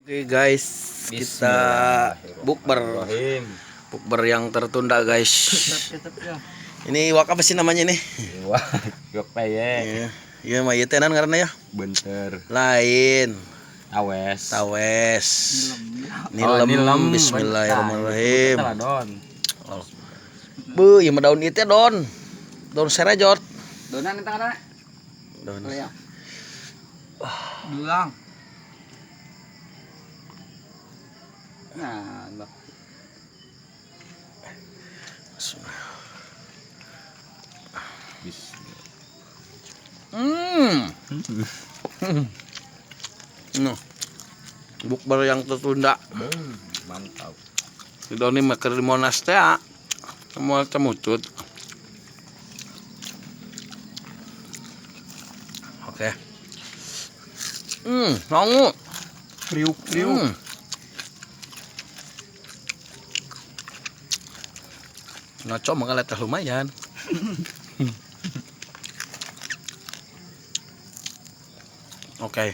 Oke guys, kita bukber. Bukber yang tertunda guys. Ini iwak apa sih namanya nih? Iwak, iwak peye. Iya, iya mah ieu teh naon ngaranna ya? Benter. Lain. Tawes. Tawes. Oh, Nilem. nilem. Bismillahirrahmanirrahim. Don. Oh. Bu, ieu mah daun ieu teh daun. Daun serejot. Donan eta kana. Daun. Ya. Dulang. Nah, Mbak. Hmm. Noh. Bukber yang tertunda. Mantap. Di daun ini mah keur di Monas teh. Semua cemutut. Oke. Nongu. Kriuk kriuk. Ngaco mah teh lumayan. Oke.